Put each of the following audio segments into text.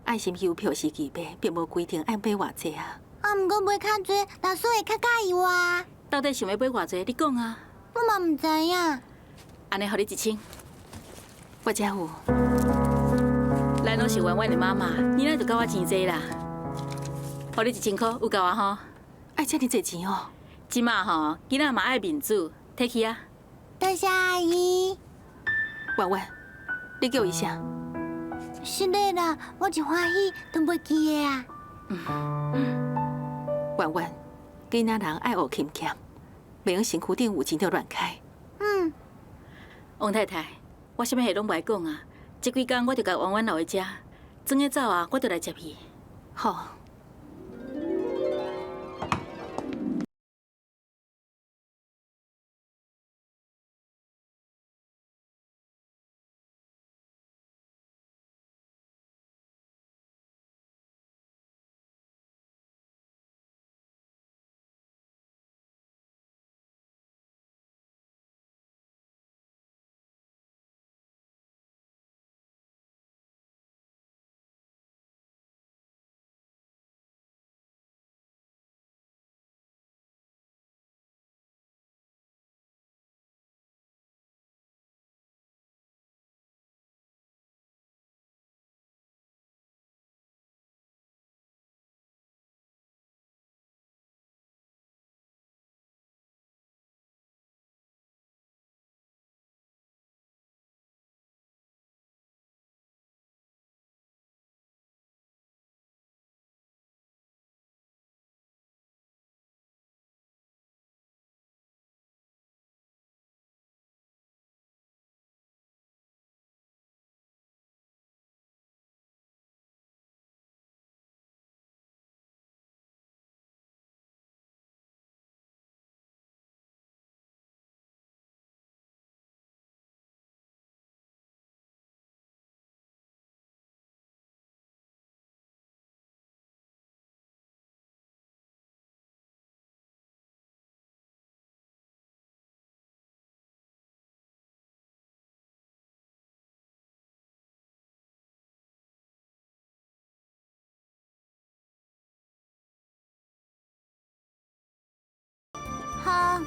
愛心郵票是預備，並無規定愛買偌濟啊。啊，毋過買較濟，老師會較佮意我啊。到底想欲買偌濟？你講啊。我嘛毋知影。按呢，予你一千。我遮有。咱攏是婉婉的媽媽，你哪就佮我錢濟啦？予你1000箍，有夠啊吼？愛遮爾濟錢哦？這馬吼，囡仔嘛愛面子，提去啊。多謝阿姨。婉婉，你叫伊啥？是的啦，我一歡喜都袂記得啊。婉婉，囡仔人愛學勤儉，袂用身軀頂有錢就亂開。嗯。王太太，我啥物話攏無愛講啊。這幾工我就共婉婉留佇遮，轉欲走啊，我就來接伊。好。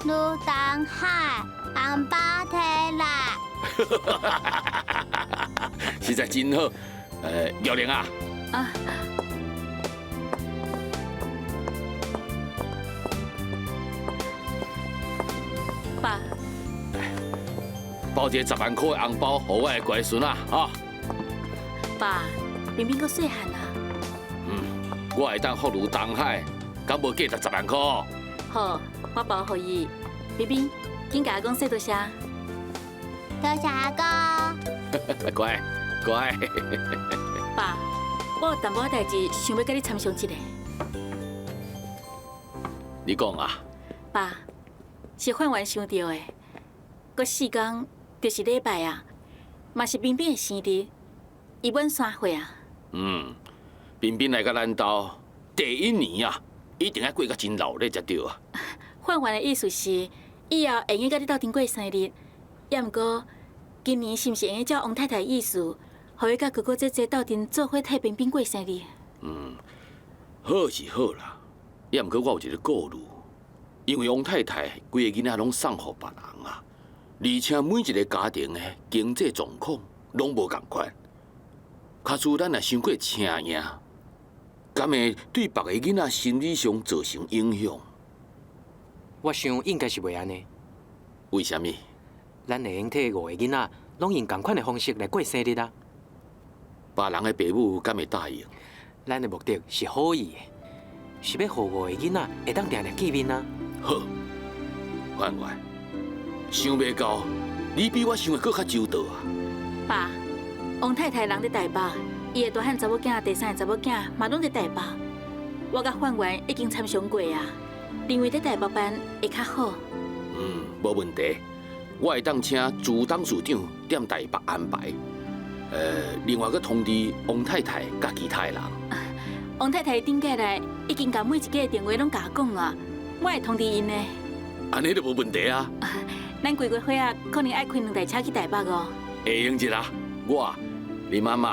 福如東海，紅包提來。實在真好。玉玲啊。啊。爸。包一个10萬塊的紅包，予我的乖孫啊！哈。爸，冰冰閣細漢啊。嗯，我會當福如東海，敢無價值10萬塊？好，我包予伊。冰冰，緊共阿公說多謝。多謝阿公。乖乖。爸，我有淡薄仔代誌，想欲佮你參詳一下。你講啊。爸，是范源想著的。閣四工就是禮拜啊，嘛是冰冰的生日，伊滿三歲啊。嗯，冰冰來佮咱兜第一年啊，一定愛過甲真熱鬧才對啊。范源的意思是，以後會用佮你鬥陣過生日，抑毋過今年是毋是會用照王太太的意思，予伊佮哥哥姐姐鬥陣做伙替冰冰過生日？嗯，好是好啦，抑毋過我有一個顧慮，因為王太太規个囡仔攏送予別人啊，而且每一個家庭的經濟狀況攏無仝款，假使咱若傷過請贏，敢會對別个囡仔心理上造成影響？我想應該是袂按呢。為啥物？咱會用替五個囡仔攏用仝款的方式來過生日啊。別人的爸母敢會答應？咱的目的是好意的，是欲予五個囡仔會當定定見面啊。好，范源，想袂到你比我想的閣較周到啊！爸，王太太人佇台北，伊的大漢查某囝、第三个查某囝嘛攏佇台北。我佮范源已經參詳過啊，認為佇台北辦會較好。嗯，無問題，我會當請朱董事長踮台北安排。另外閣通知王太太佮其他的人。王太太頂過來已經共每一個電話攏共我講啊，我會通知𪜶的。按呢就無問題啊。咱規個伙仔可能愛開兩台車去台北哦。會用一啦，我、你媽媽，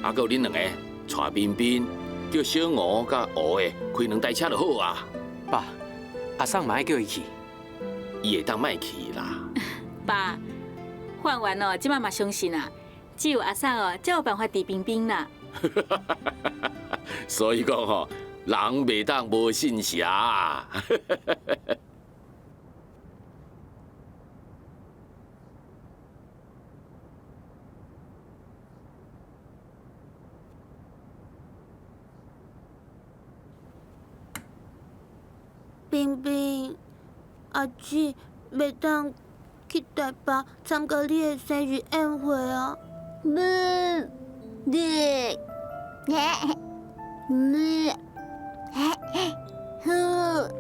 啊，閣有恁兩个，帶彬彬，叫小吳佮吳的開兩台車就好啊。爸，阿送嘛愛叫伊去。伊會當莫去啦。爸，范源哦，這擺嘛相信啊，只有阿送哦，才有辦法治彬彬啦。所以講吼，人袂當無信邪啊。彬彬，阿姊袂當去台北參加你的生日宴會啊！無，你，無，好。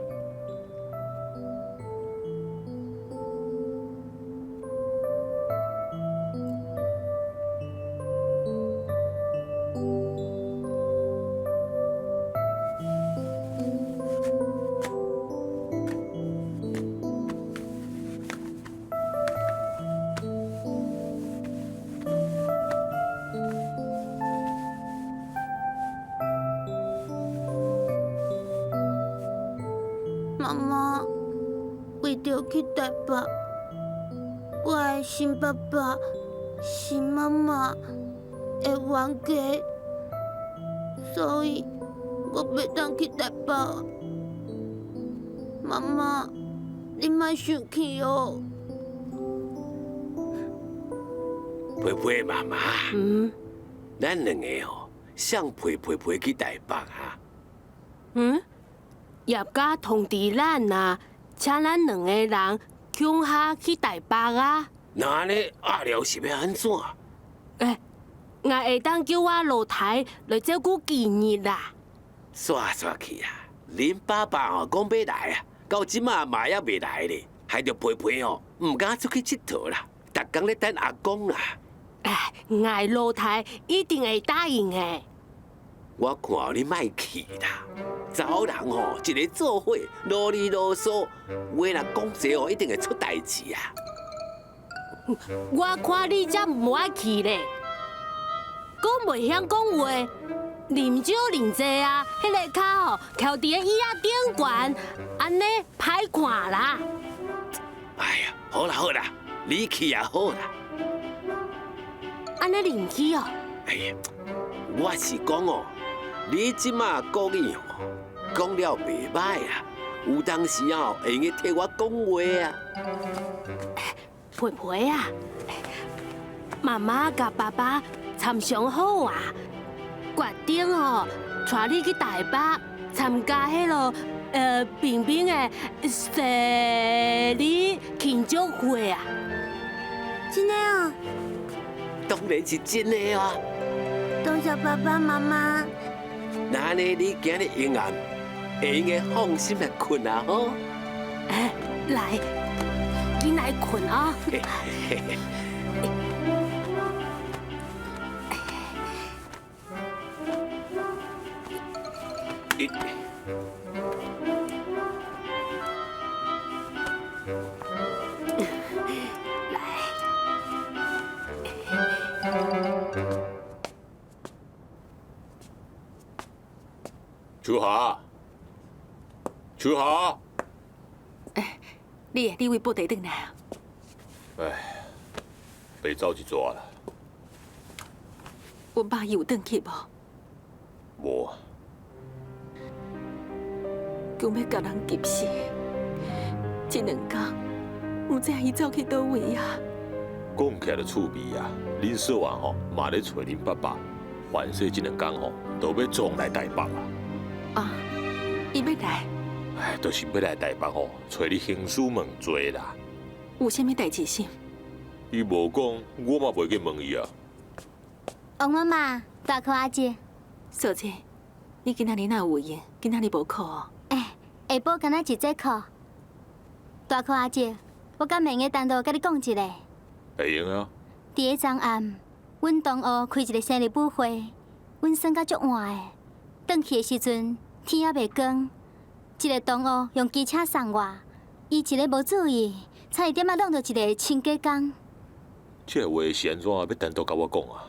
媽媽，為著去台北，我的新爸爸、新媽媽會冤家，所以我袂當去台北。媽媽，你莫生氣哦。皮皮媽媽，咱兩个哦，想陪皮皮去台北啊？嗯？葉家通知咱啊，請咱兩个人強下去台北啊。那按呢阿廖是欲按怎？欸，𠊎會當叫我老太來照顧幾日啦。煞煞去啊！恁爸爸哦講欲來啊，到這馬嘛猶未來咧，害著皮皮哦毋敢出去𨑨迌啦，逐工咧等阿公啦。欸，𠊎老太一定會答應的。我看你莫去啦，查某人吼一个做伙囉哩囉嗦，話若講濟哦，一定會出代誌啊！我看你才毋愛去咧，講袂曉講話，啉酒啉濟啊，彼个跤吼翹佇个椅仔頂懸，按呢歹看啦。哎呀，好啦好啦，你去也好啦。按呢你毋去哦？哎呀，我是講哦。你這馬國語哦，講了袂歹啊，有當時啊，會用得替我講話啊。皮皮啊，媽媽佮爸爸參詳好啊，決定哦，帶你去台北參加彼个彬彬的生日慶祝會啊。真的哦？當然是真的啊。多謝爸爸媽媽。那按呢，你今日永暗會用得放心來睏啊吼！欸，來，緊來睏啊！來。秋霞，秋霞，欸，你為報地轉來啊？哎，被走一逝啦。阮爸伊有轉去無？無。強欲共人急死，這兩工毋知伊走去佗位啊？講起來就趣味啊！恁嫂仔吼嘛咧揣恁爸爸，凡勢這兩工吼都欲撞來台北啊！啊，伊欲來？哎，就是欲來台北吼，揣你興師問罪啦。有啥物代誌是？伊無講，我嘛袂去問伊啊。王媽媽，大課阿姐。小姐，你今仔日哪有閒？今仔日無課哦？欸，下晡敢若一節課。大課阿姐，我敢袂用單獨佮你講一下？會用啊。佇咧昨暗，阮同學開一个生日舞會，阮耍甲足晚的。轉去的時陣，天猶未光，一个同學用機車送我，伊一个無注意，差一點仔挵著一个清潔工。這个話是按怎欲單獨佮我講啊？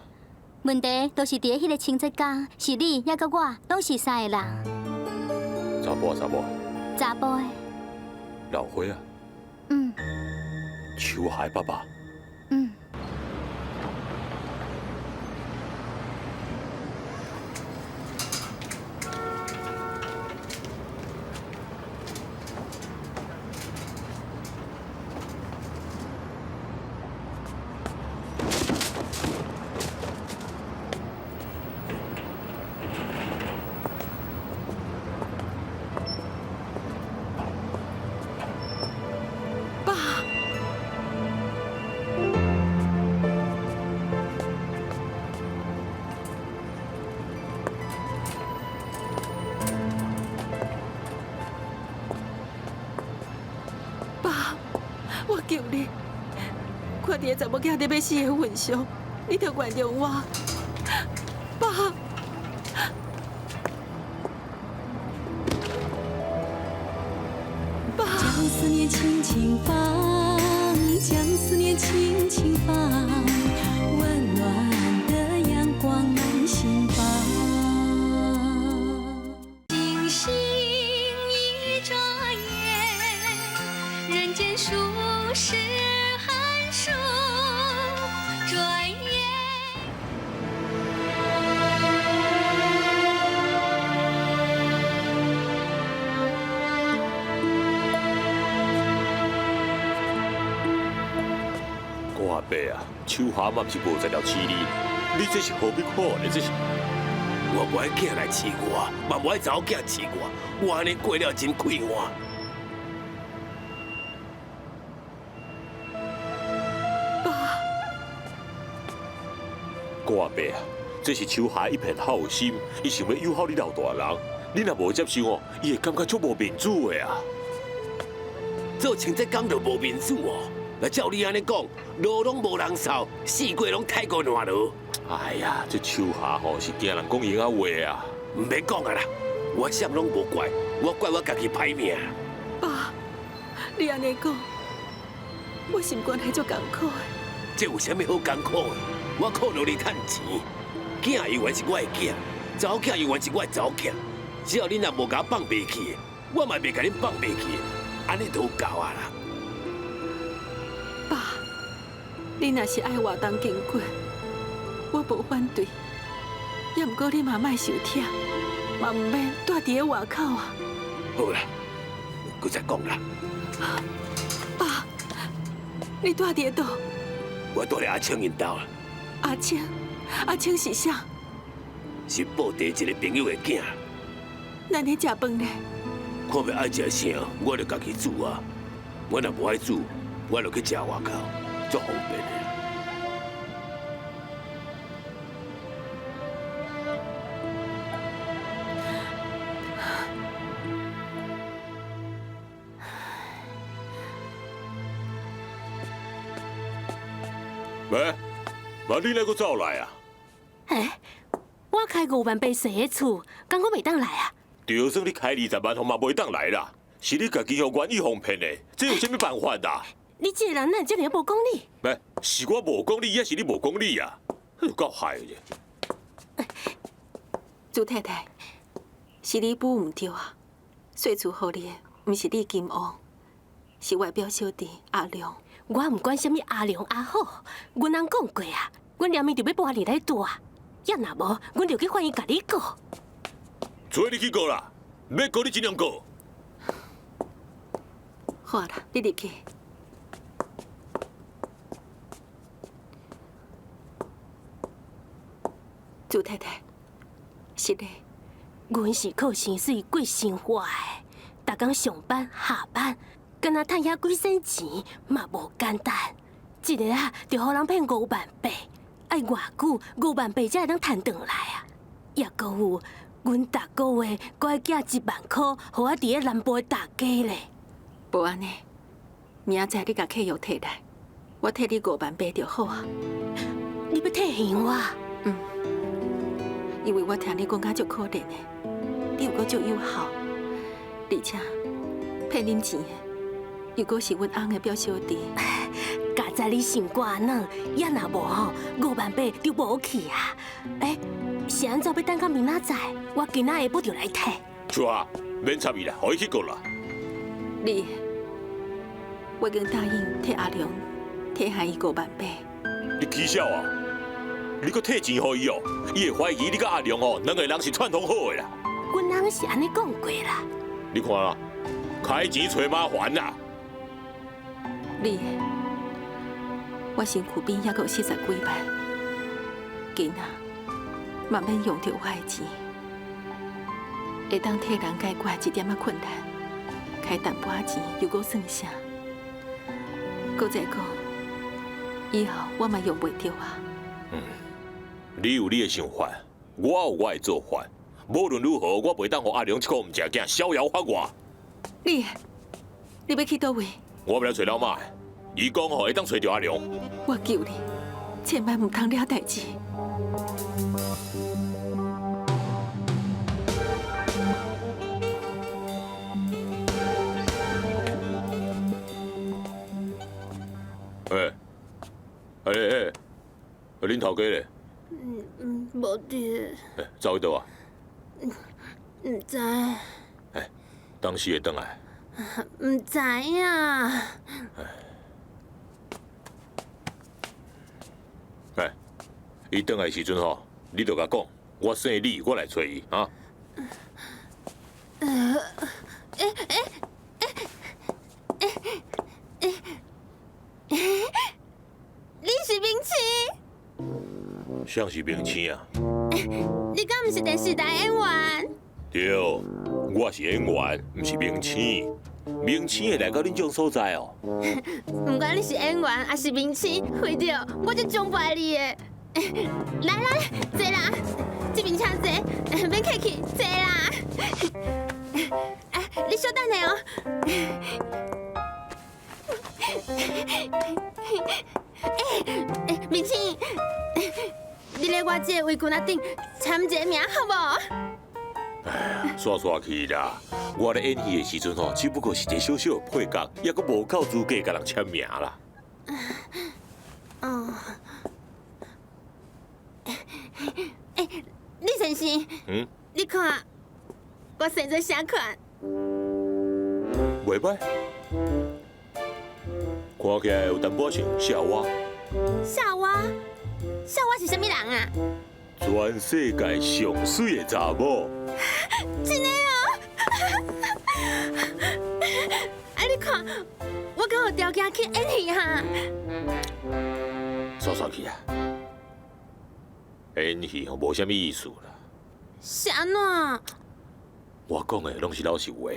问题就是伫彼个清洁工，是你犹阁我，拢是三个人。查埔啊，查某？查埔的。老花啊。嗯。秋海爸爸。嗯。我求你，看伫个查某囝伫欲死的份上，你著原谅我，爸。爸。将思念轻轻放，将思念轻轻放，温暖的阳光满心房。星星一眨眼，人间数十寒暑，转眼。郭阿伯啊，秋霞嘛毋是无才调饲你，你这是何必苦呢？这是。我无爱囝来饲我，嘛无爱查某囝饲我，我按呢过了真快活。郭阿伯啊，这是秋霞一片好心，伊想欲友好你老大人，你若无接受哦，伊会感觉足无面子的啊。做清洁工就无面子哦？那照你按呢讲，路拢无人扫，四季拢太过烂落。哎呀，这秋霞吼是惊人讲闲仔话啊。毋免讲啊啦，我啥拢无怪，我怪我家己歹命。爸，你按呢讲，我心肝内足艰苦的。这有啥物好艰苦的？我靠努力趁钱，囝犹原是我的囝，查某囝犹原是我的查某囝。只要恁若无共我放袂去，我嘛袂共恁放袂去，按呢就有够啊啦。爸，你若是爱活动筋骨，我无反对。也毋过你嘛莫受疼，嘛毋免蹛伫咧外口啊。好啦，阁再讲啦。爸，你蹛伫咧佗？我蹛咧阿青𪜶兜啦。阿青，阿青是啥？是布袋一个朋友的囝。咱咧食饭咧。看欲爱食啥，我就家己煮啊。我若无爱煮，我就去食外口，足方便的。喂，妈，你哪阁走来啊？哎，我开5万八踅的厝，敢阁袂当来啊？就算你开20万，嘛袂当来啦。是你家己予愿意予骗的，这有啥物办法啦？你这个人哪会这尔无讲理？喂，是我无讲理，抑是你无讲理啊？有够害的！朱太太，是你补毋对啊。税厝予你的，毋是你金王，是我表小弟阿良。我毋管啥物阿良阿好，阮翁讲过啊，阮连命就欲搬入来住啊，也若无，阮就去法院共你告。除非你去告啦，欲告你尽量告。好啦，你入去。朱太太，是的，阮是靠薪水过生活的，逐工上班下班。敢若趁遐几仙钱嘛无简单，一个啊就予人骗5万八，爱偌久5万八才会当趁转来啊？也阁有，阮逐个月阁爱寄1万箍，予我伫咧南部的大家咧。无按呢，明仔载你共契约提来，我退你5万八就好啊。你欲退还我？嗯，因为我听你讲甲足可怜的，你又阁足有孝，而且骗恁钱的。又阁是阮翁的表小弟，佳哉你心肝软，也若无吼，5万八就无去啊！欸，是按怎欲等到明仔载？我今仔下晡就來提。秀啊，免插伊啦，予伊去告啦。你，我已經答應替阿良退還伊5萬八。你起痟啊！你閣退錢予伊哦，伊會懷疑你佮阿良哦，兩個人是串通好的啦。阮翁是按呢講過啦。你看啦，開錢揣麻煩啦。你，我身軀邊猶閣有40幾萬，囡仔嘛免用著我的錢，會當替人解決一點仔困難，開淡薄仔錢又閣算啥？閣再講，以後我嘛用袂著啊。嗯，你有你的想法，我有我的做法。無論如何，我袂當予阿良這個毋正經逍遙法外。你，你欲去佗位？我欲來揣老媽，伊講吼會當揣著阿良。我求你，千萬毋通惹代誌。欸，欸欸，恁頭家咧？嗯嗯，無佇。欸，走去佗啊？毋知。欸，當時會轉來？毋知影。欸，伊轉來時陣吼，你就共講，我姓李，我來揣伊啊。欸欸欸欸欸欸！你是明星？誰是明星啊？你敢毋是電視台演員？對，我是演員，毋是明星。明星會來到恁這種所在哦？毋管你是演員還是明星，反正我足崇拜你的。來來，坐啦，這邊請坐，免客氣，坐啦。哎，你稍等下哦。欸欸，明星，你咧我這個圍裙仔頂簽一個名好無？哎呀，煞煞去啦！我咧演戲的時陣吼，只不過是一個小小的配角，猶閣無夠資格共人簽名啦。哦。欸，李先生。嗯。你看，我生做啥款？袂歹，看起來有淡薄仔像夏娃。夏娃？夏娃是啥物人啊？全世界上媠的查某。真的哦！啊，你看，我敢有條件去演戲哈？煞煞去啊！演戲吼無啥物意思啦。是按怎？我講的攏是老實話。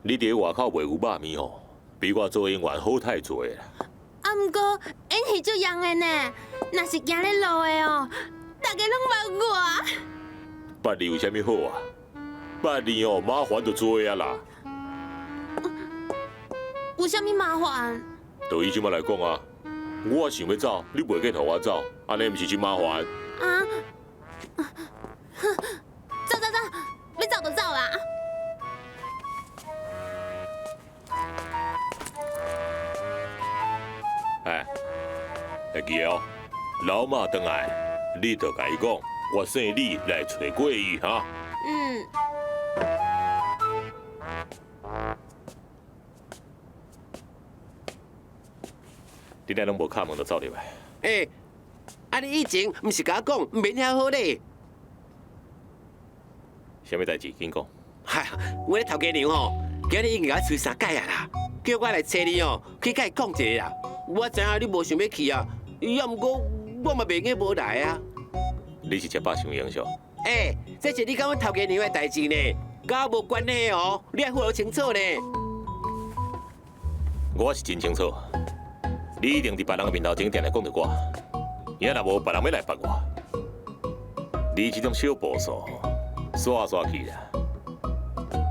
你佇外口賣牛肉麵吼，比我做演員好太濟啦。啊，毋過演戲足用的呢，若是行咧路的哦，大家攏捌我。捌你有啥物好啊？捌你哦，麻煩就濟啊啦。有啥物麻煩？就以這擺來講啊，我想欲走，你袂見予我走，按呢毋是真麻煩？啊！走走走，欲走就走啦。哎，會記得哦，老媽轉來，你就共伊講，我姓李來揣過伊哈。嗯。你哪攏無敲門就走入來？欸，啊你以前毋是共我講毋免遐好咧？啥物代誌？緊講。嗨，阮咧頭家娘吼，今日已經共我催三擺啊啦，叫我來揣你哦，去共伊講一下啦。我知影你無想欲去啊，也毋過我嘛袂用無來啊。你是食飽傷英雄？欸，這是你佮阮頭家娘的代誌呢，佮我無關係哦，你愛分清楚呢。我是真清楚，你一定佇別人的面頭前定定講著我，伊若無別人欲來縛我，你這種小步數，煞煞去啦，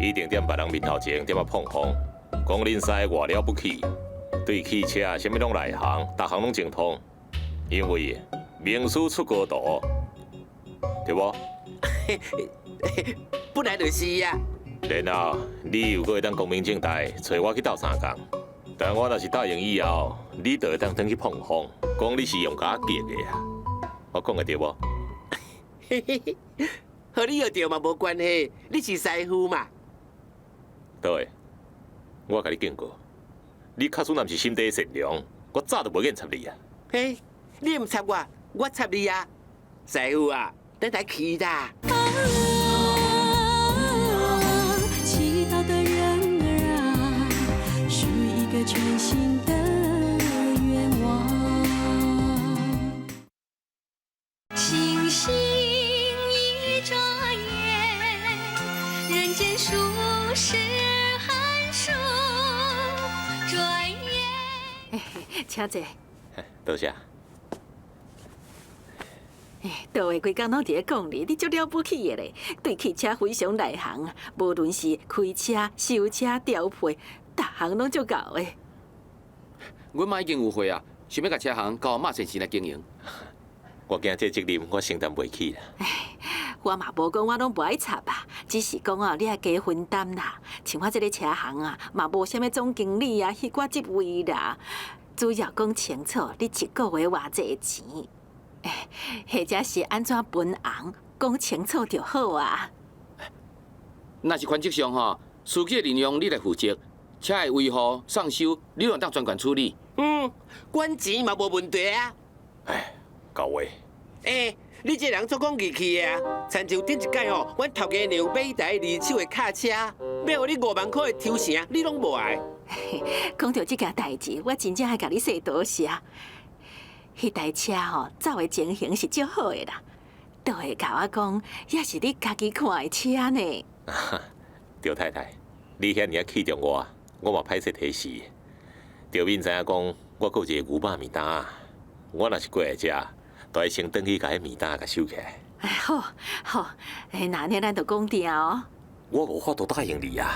一定踮別人面頭前踮仔膨風，講恁師偌了不起，對汽車啥物攏內行，逐項攏精通，因為名師出高徒，對無？本來就是啊。然後你又閣會當光明正大揣我去鬥相共，但我若是答應以後，你就會當轉去膨風，講你是用共我激的啊。我講的對無？予你藥著嘛無關係，你是師傅嘛。對，我共你警告，你確實若毋是心地善良，我早就無願插你啊。嘿，你毋插我，我插你啊！師傅啊，咱來去啦。祈禱的人兒啊，許一個全新的願望。星星一眨眼，人間數十寒暑，轉眼。請坐。多謝。杜會規工攏佇咧講你，你足了不起的咧，對汽車非常內行，無論是開車、修車、調配，逐項攏足𠢕的。阮媽已經有會啊，想欲共車行交馬先生來經營。我驚這責任我承擔袂起啦。我嘛無講我攏無愛插啊，只是講哦，你愛加分擔啦。像我這个車行啊，嘛無啥物總經理啊，彼寡職位啦，主要講清楚，你一個月偌濟錢，或者是按怎分紅，講清楚就好啊。若是權責上吼，司機的人員你來負責，車的維護、送修，你攏當專權處理。嗯，管錢嘛無問題啊。哎，夠話。欸，你這人足講義氣的啊！親像頂一擺吼，阮頭家娘買一台二手的卡車，欲予你5萬箍的抽成，你攏無愛。講著這件代誌，我真正愛共你說多謝。彼台車吼，走的情形是足好的啦，都會共我講，也是你家己看的車呢。趙太太，你遐爾仔器重我，我嘛歹勢提示。著免知影講，我閣有一個牛肉麵擔，我若是過來遮，就愛先轉去共彼麵擔共收起來。哎，好，好，欸，那按呢咱就講定哦。我無法度答應你啊。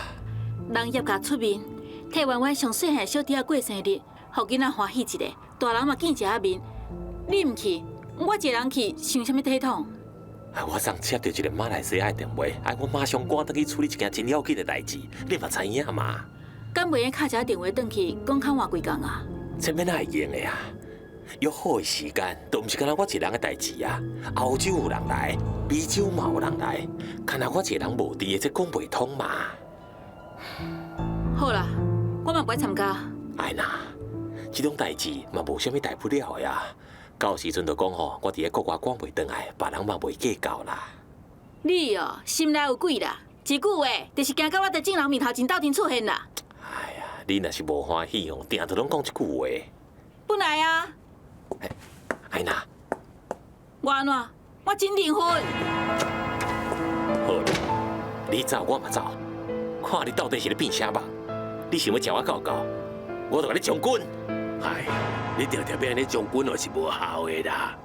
人業界出面，替婉婉上細漢小弟仔過生日，予囡仔歡喜一下，大人嘛見一下面。你毋去，我一个人去，傷啥物體統？我昨接著一个馬來西亞的電話，愛我馬上趕轉去處理一件真要緊的代誌，你嘛知影嘛？敢袂用敲一个電話轉去，講較晚幾工啊？這欲哪會用的啊？約好的時間，都毋是干焦我一人的代誌啊。歐洲有人來，美洲嘛有人來，干焦我一个人無佇的，這講袂通嘛。好啦，我嘛無愛參加。哎娜，這種代誌嘛無啥物大不了的啊。到時陣就講吼，我佇咧國外趕袂轉來，別人嘛袂計較啦。你哦，心內有鬼啦！一句話，就是驚到我佇眾人面頭前鬥陣出現啦。哎呀，你若是無歡喜哦，定定攏講這句話。本來啊。艾娜，我按怎？我真認分。好啦，你走我嘛走，看你到底是咧變啥夢？你想欲食我狗狗，我就共你將軍。哎，你定定欲按呢將軍哦是無效的啦。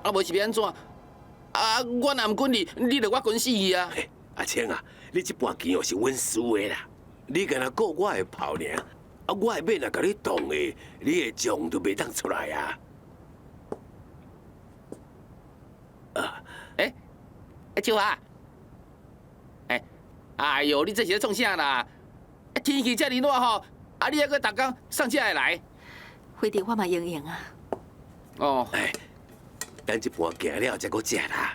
啊，無是欲按怎？啊，我若毋滾你，你就我滾死去啊！阿青啊，你這盤棋哦是阮輸的啦。你干焦顧我的炮爾，啊，我的馬若共你動的，你的將就袂當出來啊。啊，欸，秋華，欸，哎喲，你這是咧創啥啦？天氣遮爾熱吼，啊，你猶閣逐工送這个來？反正我嘛用用啊。哦，哎，等這盤行了才閣食啦。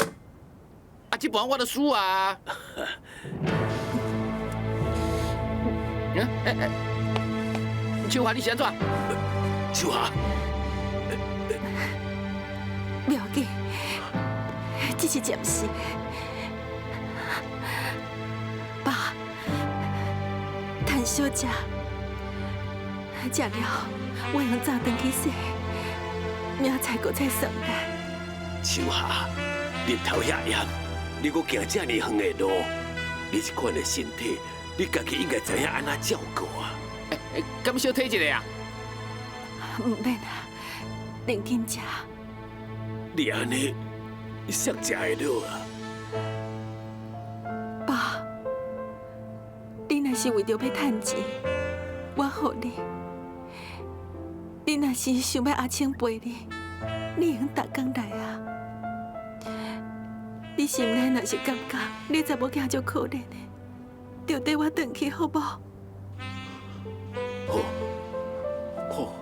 啊，這盤我都輸啊。欸欸，秋華，你是按怎？秋華，不要緊，這是暫時。爸，趁小食，食了我用早轉去洗，明仔載閣再算來。秋霞，日頭遐炎，你閣行這爾遠的路，你這款的身體，你家己應該知影按怎照顧啊！欸，敢小體一下啊？毋免啊，恁緊食。你按呢，誰食會落啊？爸，你若是為著欲趁錢，我予你；你若是想欲阿青陪你，你會用逐工來啊。你心內若是感覺你查某囝足可憐的，就綴我轉去好無？好，好，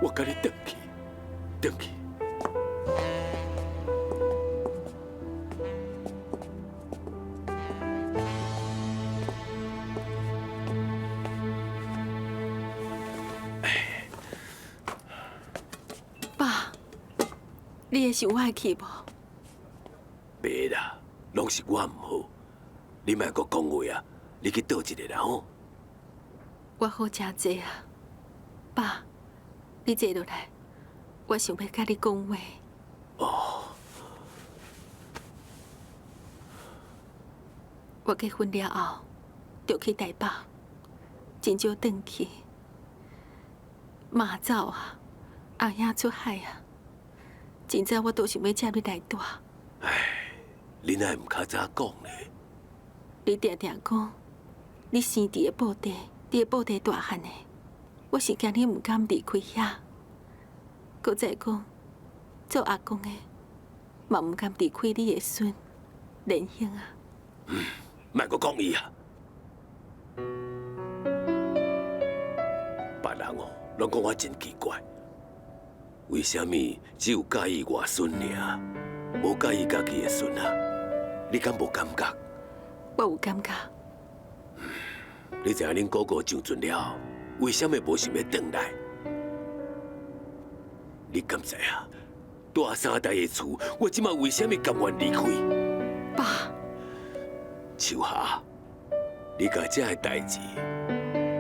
我共你轉去，轉去。你會想我會去無？袂啦，攏是我毋好。你莫閣講話啊！你去倒一下啦吼。我好誠濟啊，爸，你坐落來，我想欲佮你講話。哦。我結婚了後，就去台北，真少轉去。媽走啊，阿兄出海啊，真早我都想欲接你來蹛。唉，你哪會毋較早講呢？你定定講，你生佇个布袋，佇个布袋大漢的，我是驚你毋甘離開遐。閣再講，做阿公的嘛毋甘離開你的孫連興啊。嗯，莫閣講伊啊！別人哦，攏講我真奇怪，為啥物只有佮意外孫爾，無佮意家己的孫啊？你敢無感覺？我有感覺。你知影恁哥哥上船了後，為啥物無想欲轉來？你敢知影？蹛三代的厝，我這馬為啥物甘願離開？爸，秋霞，你共這个代誌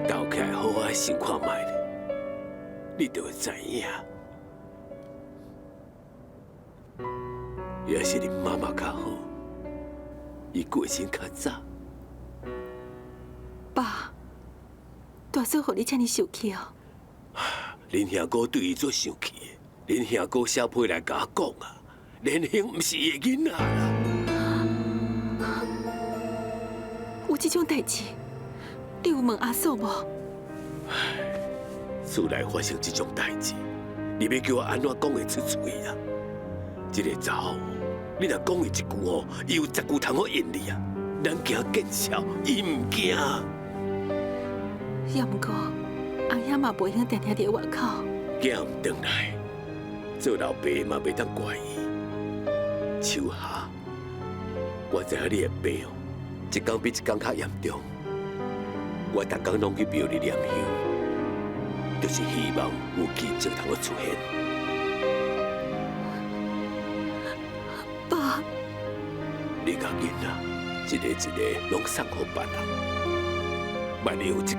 鬥起來好好想看覓咧，你就會知影。也是恁媽媽較好，伊過身較早。爸，大嫂予你這呢受氣哦。恁兄哥對伊足生氣的，恁兄哥寫批來共我講啊，連興毋是伊的囡仔啦。有這種代誌，你有問阿嫂無？厝內發生這種代誌，你欲叫我按怎講會出喙啊？這个查某，你若講伊一句吼，伊有十句通好應你啊。咱驚見笑，伊毋驚。也毋過，阿兄嘛袂用定定佇外口。囝毋轉來，做老爸嘛袂當怪伊。秋霞，我知影你的病哦，一工比一工較嚴重。我逐工攏去廟裡念香，就是希望有奇蹟通好出現。爸，你共囡仔一个一个攏送予別人，萬一有一天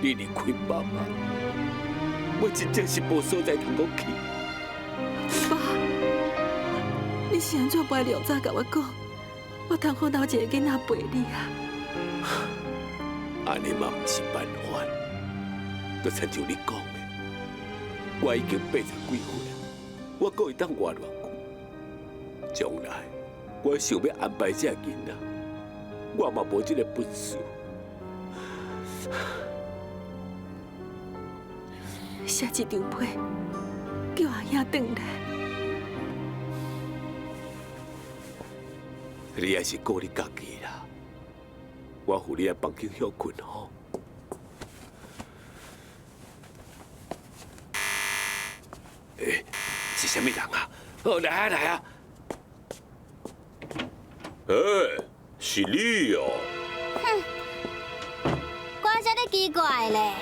你離開媽媽，我真正是無所在通閣去。爸，你是按怎無愛量早共我講，我通好留一個囡仔陪你啊？按呢嘛毋是辦法，就親像你講的，我已經八十幾歲啊，我閣會當活偌久？將來我想欲安排這个囡仔，我嘛無這个本事。寫一張批，叫阿兄轉來。你還是顧你家己啦，我扶你來房間歇睏吼。欸，是啥物人啊？哦，來啊來啊！欸，是你哦。哼，我才咧奇怪咧，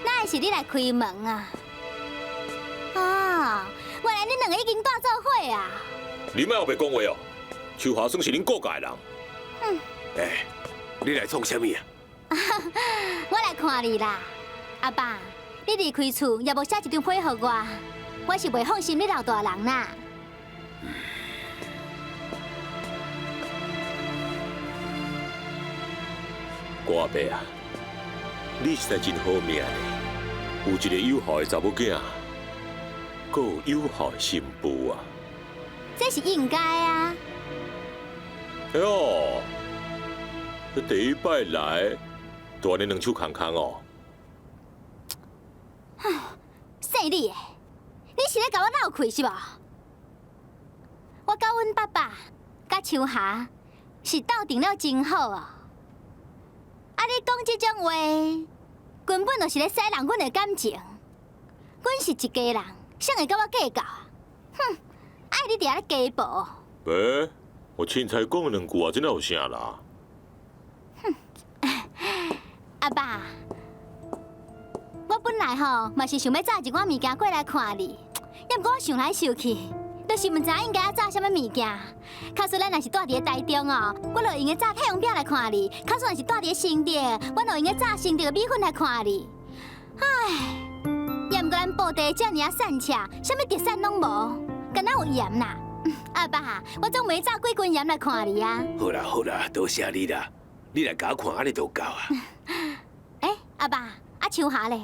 哪會是你來開門啊？哦，原來恁兩個已經蹛做伙啊！你莫黑白講話哦，秋霞算是恁顧家的人。哼。欸，你來創啥物啊？我來看你啦，阿爸，你離開厝也無寫一張批予我，我是袂放心你老大人啦。郭阿伯啊，你實在真好命呢，有一個有孝的查某囝，閣有有孝的新婦啊。這是應該啊。哎喲，這第一擺來，就按呢兩手空空哦。姓李的，你是咧共我鬧氣是無？我佮阮爸爸、佮秋霞是鬥陣了真好哦。啊！你講這種話，根本就是咧使弄阮的感情。阮是一家人，誰會佮我計較啊？哼！愛你佇遐咧家暴。欸，我凊彩講兩句啊，這哪有啥啦？哼！阿爸，我本來吼嘛是想欲紮一寡物件過來看你，也毋过我想来想去，就是毋知影应该要炸啥物物件。假使咱若是住伫咧台中哦，我就用个炸太阳饼来看你；假使若是住伫咧新竹，我就用个炸新竹的米粉来看你。唉，也毋过咱布袋遮尔仔散赤，啥物特产拢无，敢若有盐啦。阿爸，我总袂炸几斤盐来看你啊。好啦好啦，多谢你啦，你来共我看，按呢就够啊。欸，阿爸，啊秋霞咧？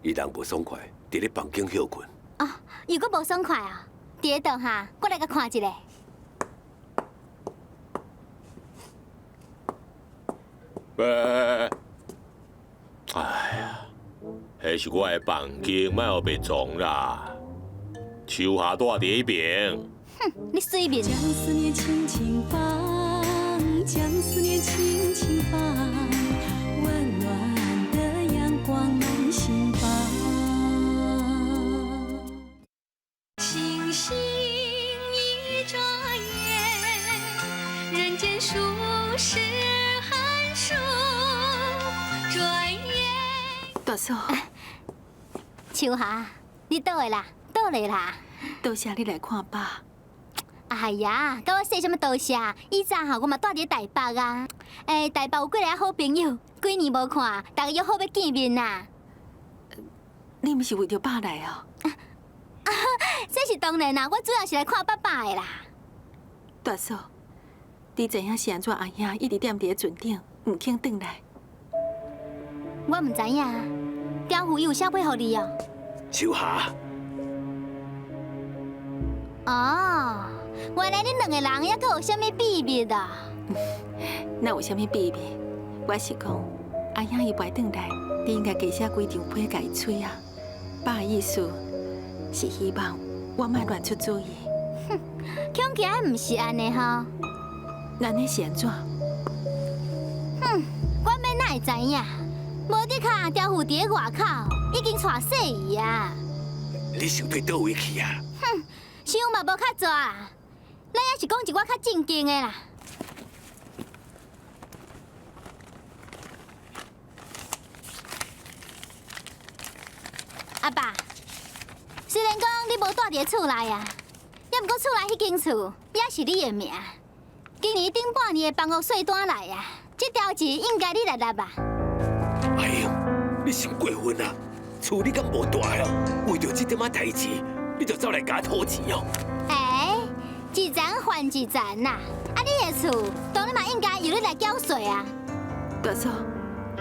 伊人无爽快，伫咧房间歇睏。哦，又阁无爽快啊？伫咧倒哈，我来共看一下。喂，哎呀，彼是我的房间，莫予白撞啦。秋霞住伫彼边。哼，你水面。将思念轻轻放，将思念轻轻放，温暖的阳光满心房。星星一眨眼，人间数十寒暑，转眼。大嫂，秋霞，你倒来啦，倒来啦！多谢你来看爸。哎呀，佮我说啥物多谢？以前吼，我嘛住伫台北啊。欸，台北有几个好朋友，几年无看，大家约好欲见面啦。你毋是为著爸来哦？啊，这是当然啦，我主要是来看爸爸的啦。大嫂，你知影是按怎阿兄一直踮伫咧船顶，毋肯转来？我毋知影，刁夫伊有写批予你哦。秋霞。哦，原来恁两个人犹阁有啥物秘密啊？哪有啥物秘密？我是讲，阿兄伊袂转来，你应该加写几张批共伊催啊。爸的意思是希望我莫乱出主意。哼，恐起来毋是按呢吼？那呢是按怎？哼，我欲哪会知影？无的确，刁妇伫咧外口已经娶细姨啊。你想对佗位去啊？哼，想嘛无较济，咱也是讲一寡较正经的啦。阿爸，虽然讲你无住伫咧厝内啊，也毋过厝内彼间厝也是你的名。今年顶半年的房屋税单来啊，这条钱应该你来纳吧？哎呦，你伤过分啊！厝你敢无住哦？为著这点仔代志，你就走来共我讨钱哦？欸，一层还一层啦！啊，你的厝当然嘛应该由你来缴税啊。大嫂，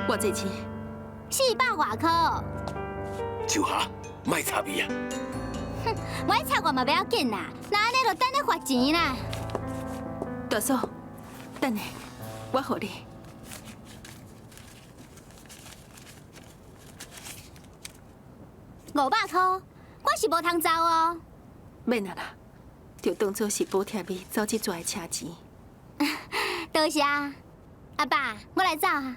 偌济钱？400外箍。秋霞，莫插伊啊！哼，莫插我嘛不要紧啦，那按呢就等咧罚钱啦。大嫂，等下，我予你。500箍，我是无通走哦。免啊啦，就当作是补贴你走这逝的车钱。多谢，阿爸，我来走啊。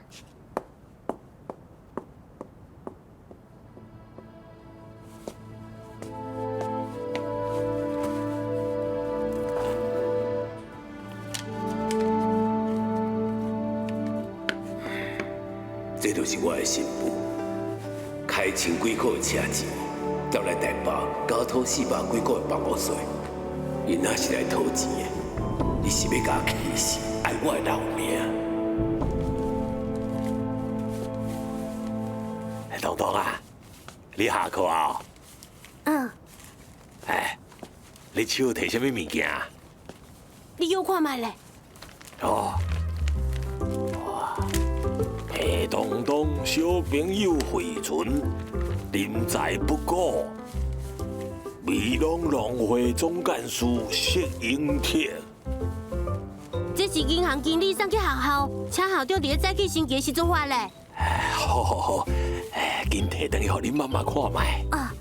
这就是我的新妇，开千几箍的车钱，走来台北交讨400几箍的房屋税，伊若是来讨钱的，你是欲共我起死，爱我的老命？东东啊，你下课啊？嗯。哎，你手提啥物物件？你有看觅咧？哦。谢东东小朋友惠存，人财不顾，美浓农会总干事释英铁。这是银行经理送去学校，请校长伫咧早起升旗时阵发的。好好好，哎，紧提转去予恁妈妈看觅。啊，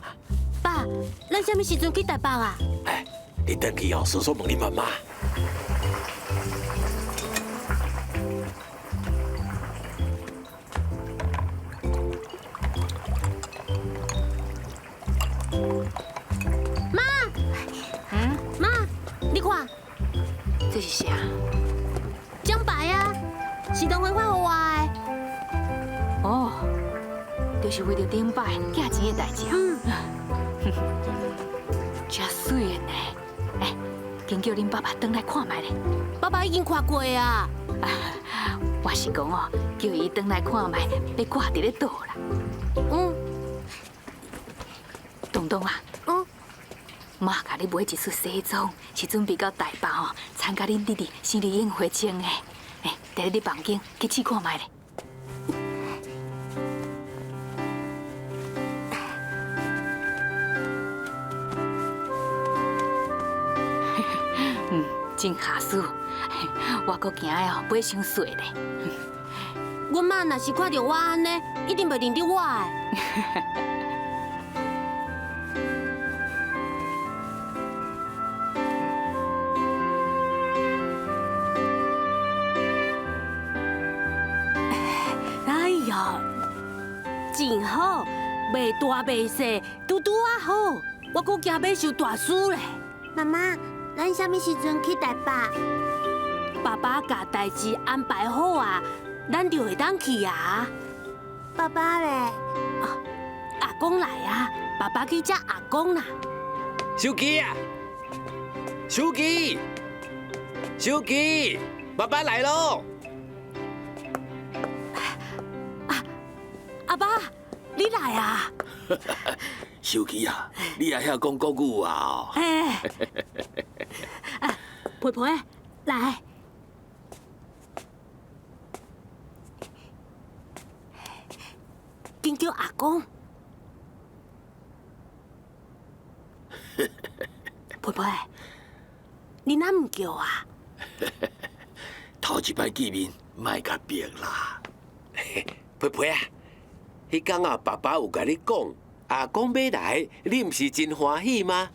爸，咱啥物时阵去台北啊？哎，你转去哦，顺续问恁妈妈。妈，妈，你看，这是啥？奖牌啊，是同学发予我的。哦，就是为著顶摆寄钱的代志。嗯。真媠的呢！哎，紧叫恁爸爸转来看覓咧。爸爸已经看过啊。我是讲哦，叫伊转来看覓，欲挂伫咧佗啦。嗯。东东啊。嗯。妈共你买一束西装，是准备到台北吼参加恁弟弟生日宴会穿的。哎，伫咧你房间去试看觅咧。嗯，真合适，我阁惊哦买伤细咧。阮妈若是看著我按呢，一定袂认得我的。哎哟，真好，袂大袂细，拄拄仔好。我阁惊欲受大输咧。妈妈，咱啥物时阵去台北？爸爸共代志安排好啊，咱就会当去啊。爸爸咧？阿公来啊，爸爸去接阿公啦。秀琪啊，秀琪，秀琪，爸爸来咯！阿爸，你来啊！秀琪啊，你也晓讲国语啊？哎，培培，来，紧叫阿公。培培，你哪毋叫啊？头一摆见面，莫共逼啦。培培啊，彼工啊，爸爸有共你讲，阿公欲来，你毋是真欢喜吗？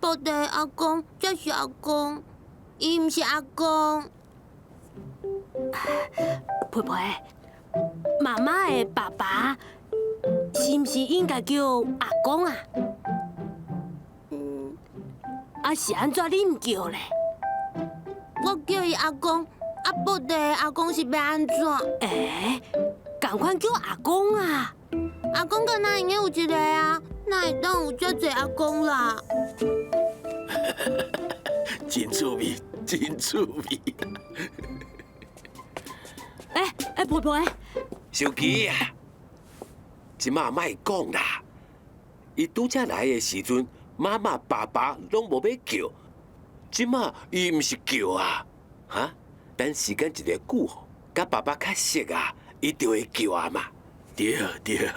脯地的阿公才是阿公，伊毋是阿公。培培，妈妈的爸爸是毋是应该叫阿公啊？嗯。啊是按怎你毋叫咧？我叫伊阿公，啊脯地的阿公是欲按怎？欸，仝款叫阿公啊！阿公敢若会用有一个啊？哪会当有遮济阿公啦？真趣味，真趣味。欸欸，培培，秀琪啊，这马莫讲啦。伊拄才来的时阵，妈妈、爸爸拢无欲叫，这马伊毋是叫啊，哈？等时间一个久吼，佮爸爸较熟啊，伊就会叫啊嘛。对对，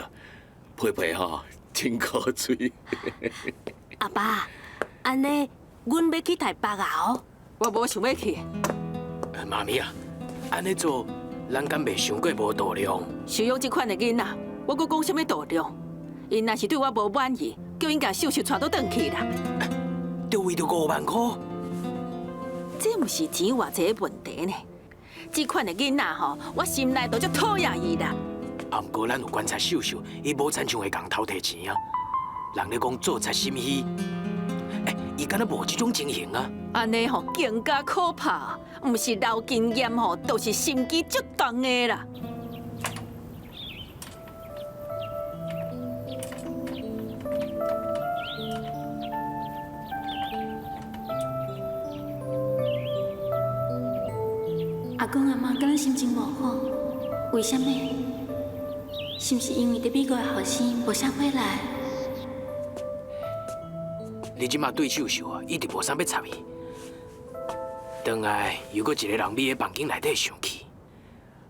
培培吼真古锥。阿爸，按呢，阮欲去台北啊？哦，我无想欲去。妈咪啊，按呢做，咱敢袂伤过无度量？收养这款的囡仔，我阁讲啥物度量？𪜶若是对我无满意，叫𪜶共秀秀带倒转去啦。就为著5万箍？这毋是钱偌济的问题呢。这款的囡仔吼，我心内都足讨厌伊啦。啊，毋过咱有观察秀秀，伊无亲像会共偷提钱啊。人咧讲做贼心虚，欸，伊敢若无这种情形啊。按呢吼更加可怕，毋是老经验吼，就是心机足重的啦。阿公阿嬷敢若心情无好，为啥物？是毋是因为伫美国的后生无啥回来？你这马对秀秀啊，一定无啥欲插伊。转来又阁一个人覕喺房间内底生气，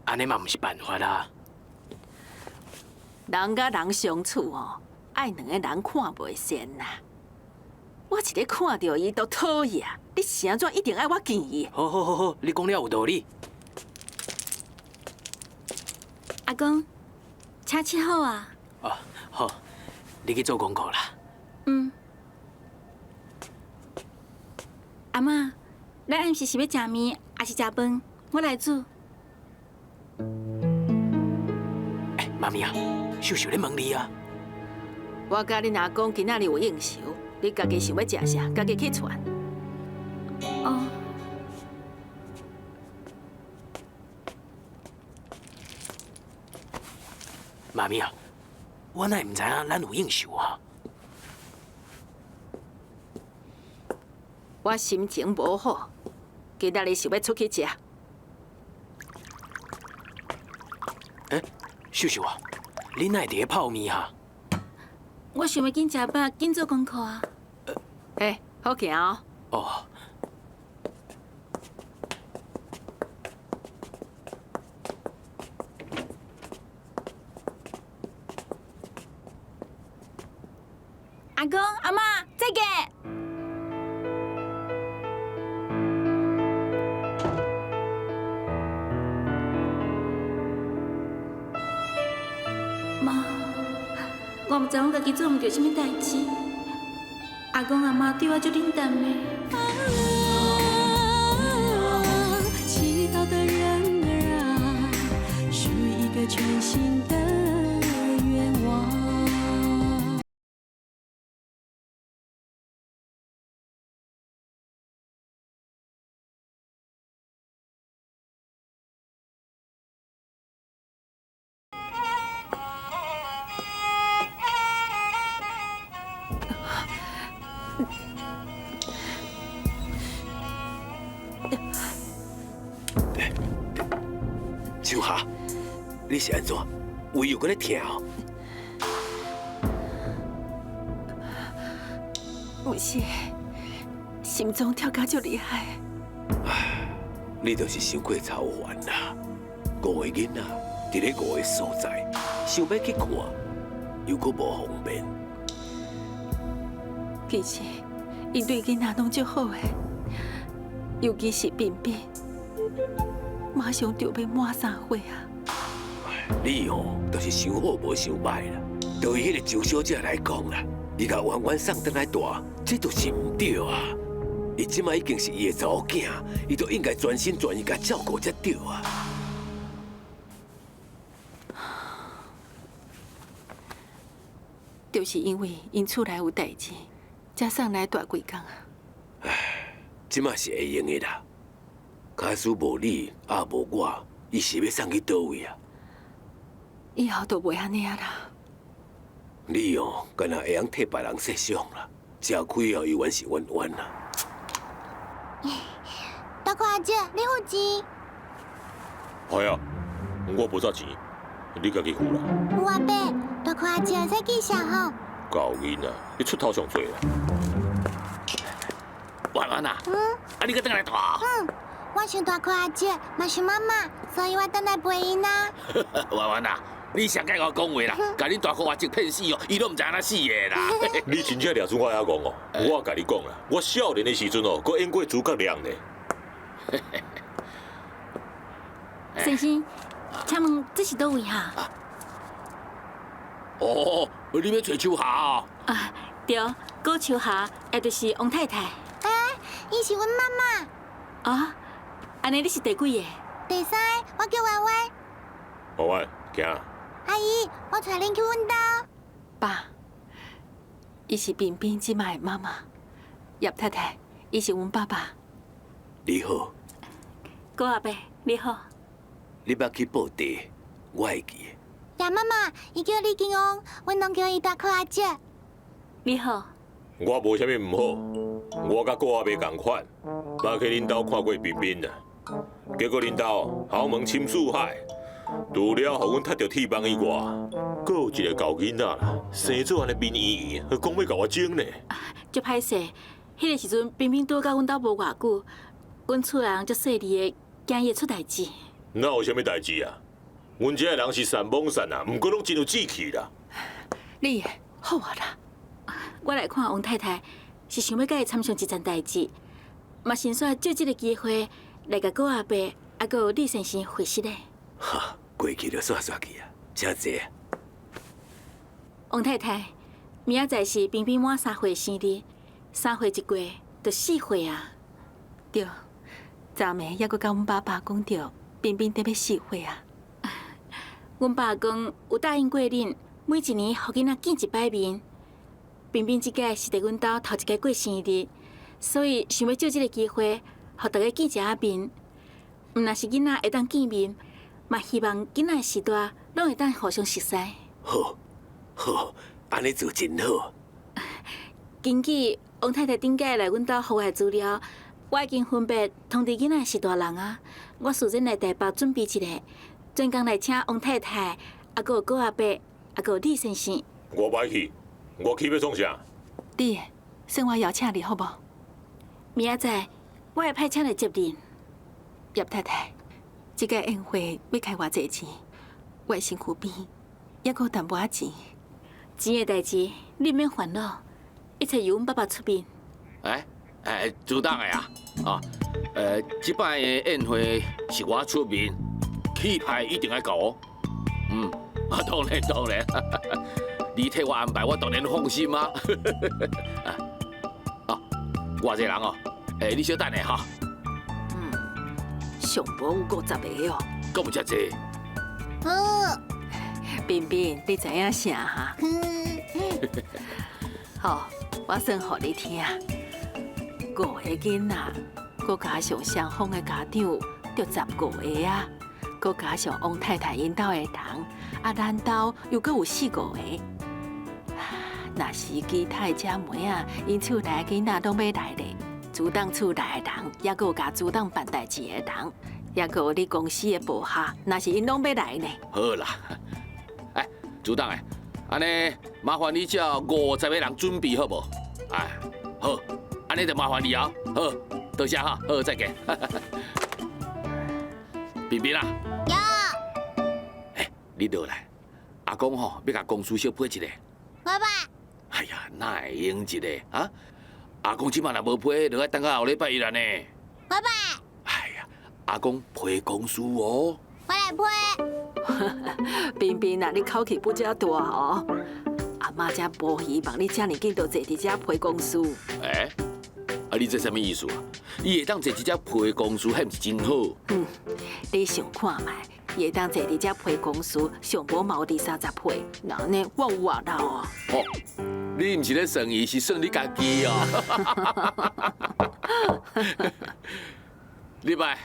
按呢嘛毋是办法啊。人佮人相处哦，爱两个人看袂顺啦。我一日看著伊都讨厌，你是按怎一定爱我见伊？好好好好，你讲了有道理。阿公，车试好啊。哦，好，你去做功课啦。嗯。阿嬷，咱暗时是欲食面，抑是食饭？我来煮。欸，妈咪啊，秀秀咧问你啊。我佮恁阿公今仔日有应酬，你家己想欲食啥，家己去传。哦。妈咪啊，我哪会毋知影咱有应酬啊？我心情無好，今仔日想欲出去食。欸，秀秀啊，你哪會佇咧泡麵哈？我想欲緊食飽，緊做功課啊。欸，好行哦。哦。阿公阿嬤，再見。媽，我毋知阮家己做毋著啥物代誌，阿公阿嬤對我足冷淡的。祈禱的人兒啊，許一個全新的願望。秋霞，你是按怎？胃又閣咧疼哦？毋是，心臟跳甲足厲害。唉，你就是傷過操煩啦。五个囡仔佇咧五个所在，想欲去看，又閣無方便。其實，𪜶對囡仔攏足好的，尤其是彬彬，馬上就欲滿3歲啊！你哦，就是傷好無傷歹啦。對彼個周小姐來講啦，伊共圓圓送轉來帶，這就是毋對啊！伊這擺已經是伊的查某囝，伊就應該全心全意共照顧才對啊！就是因為𪜶厝內有代誌，才送來蹛幾工啊。唉，這擺是會用的啦。假使無你，也無我，伊是欲送去佗位啊？以後就袂按呢啊啦。你哦，敢若會曉替別人設想啦，吃虧哦，猶原是圓圓啦。大哥阿姐，你付錢？係啊，我無啥錢，你家己付啦。有阿伯，大哥阿姐會使記下吼。厚囡仔，你出頭上濟啦。圓圓啊，啊你閣轉來蹛？嗯，我想大哥阿姐，嘛想媽媽，所以我轉來陪𪜶啊。圓圓啊，你上該共我講話啦，共恁大哥阿叔騙死哦，伊攏毋知按怎死的啦。你真正掠準我遐戇哦！我共你講啦，我少年的時陣哦，閣演過諸葛亮呢。先生，請問這是佗位哈？哦，你欲揣秋霞哦？啊，對，郭秋霞，也就是王太太。欸，伊是阮媽媽。哦，按呢你是第幾个？第三个，我叫圓圓。圓圓，行。阿姨，我帶恁去阮兜。爸，伊是彬彬這擺的媽媽，葉太太，伊是阮爸爸。你好。郭阿伯，你好。你捌去報地，我會記。葉媽媽，伊叫李金旺，阮攏叫伊大哥阿姐。你好。我無啥物毋好，我佮郭阿伯仝款，捌去恁兜看過彬彬啊。結果恁兜豪門深似海，除了予阮踢著鐵網以外，閣有一个猴囡仔啦，生做按呢面圓圓，講欲共我爭呢。足歹勢，彼个時陣彬彬拄佮阮兜無偌久，阮厝人足細膩的，驚伊會出代誌。哪有啥物代誌啊？阮遮的人是善罔善啊，毋過攏真有志氣啦。你好啊啦，我來看王太太，是想欲佮伊參詳一層代誌，嘛順紲藉這个機會來共郭阿伯，啊，閣有李先生會識咧。哈，過去就煞煞去啊，請坐。王太太，明仔載是彬彬滿3歲生日，3歲一過就4歲啊。對，昨暝猶閣佮阮爸爸講著，彬彬得欲4歲啊。阮爸講有答應過恁，每一年予囡仔見一擺面。彬彬這屆是佇阮兜頭一屆過生日，所以想欲藉這个機會，予大家見一下面。毋若是囡仔會當見面，嘛希望囡仔的時代攏會當互相熟似。好，好，按呢做真好。根據王太太顶摆来阮兜予我的资料，我已经分别通知囡仔是大人啊。我事先来台北准备一下，专工来请王太太，啊，阁有郭阿伯，啊，阁有李先生。我袂去，我去欲创啥？你算我邀请你好无？明仔载我会派车来接恁。叶太太，这个宴会欲开偌济钱？我的身躯边犹阁有淡薄仔钱。钱的代志，你毋免烦恼，一切由阮爸爸出面。哎哎，朱董的啊，啊，这摆的宴会是我出面，气派一定爱够哦。嗯，啊，当然当然，你替我安排，我当然放心啊。啊，偌济人哦，欸，你小等下哈。嗯，上无有50个哦。阁有遮济？好。彬彬，你知影啥哈？好，我算予你听。五个囡仔，阁加上双方的家长，就15个啊。阁加上王太太𪜶兜的人，啊，咱兜又阁有四五个。若是其他的姐妹仔，𪜶厝内的囡仔拢欲来咧，朱董厝内的人，犹阁有共朱董办代志的人，犹阁有你公司的部下，若是𪜶拢欲来呢。好啦，哎，朱董的，按呢麻烦你叫50个人准备好无？哎，好，按呢就麻烦你哦。好，多谢哈，好，再见。彬彬啊，有。哎，你落来，阿公吼欲共公司小批一下。我爸。哎呀，哪会用一个啊？阿公这马若无批，就爱等到后礼拜一了呢。我爸。哎呀，阿公批公司哦。我来批。彬彬啊，你口气不遮大哦。阿嬷才无希望你遮尔紧就坐伫遮批公司。欸，啊，你这啥物意思啊？伊会当坐伫遮批公司，彼毋是真好？嗯，你想看觅，伊会当坐伫遮批公司，上无嘛有二三十岁，那按呢我有偌老哦。哦，你毋是咧算伊，是算你家己哦。李白，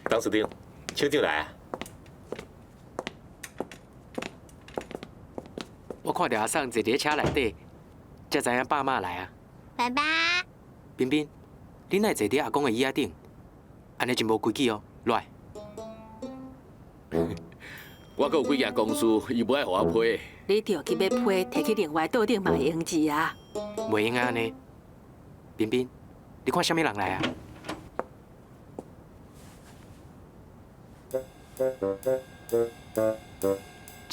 董事长，厂长来啊！我看著阿桑坐伫车内底，才知影爸妈来啊。爸爸，彬彬，你哪会坐伫阿公的椅仔顶？按呢真无规矩哦，落来。我阁有几间公司，伊无爱予我批。你著去欲批，提去另外桌顶嘛会用字啊。袂用按呢。彬彬，你看啥物人来啊？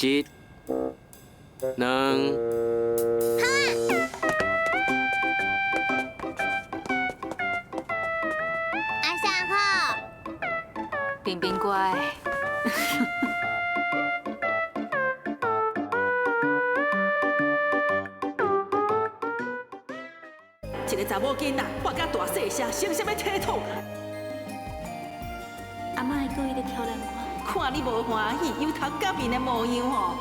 一、两。阿桑好。彬彬乖。一个查某囡仔，喊甲大细声，成啥物体统啊？阿嬷会故意咧挑战我，看你无欢喜，油头革面的模样吼，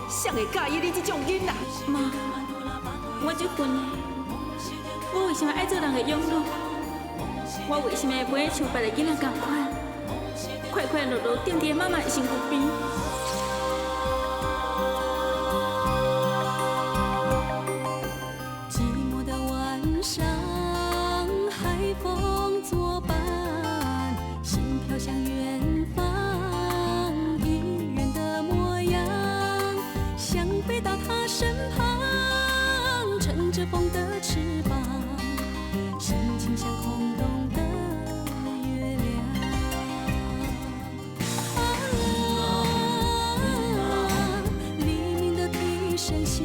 谁会佮意你这种囡仔？妈，我足笨的，我为什么爱做人的养女？我为什么会袂像别个囡仔仝款，快快乐乐踮伫妈妈的身躯边？寂寞的晚上，海风作伴，心飘向远方，一人的模样，想飞到他身旁，乘着风的翅膀，心情像空洞的月亮。啊，黎明的笛声响，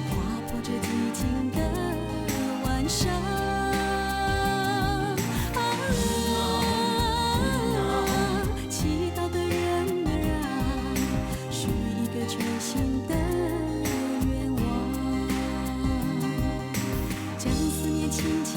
划破这寂静的晚上。啊，祈祷的人儿啊，许一个全新的愿望，将思念轻轻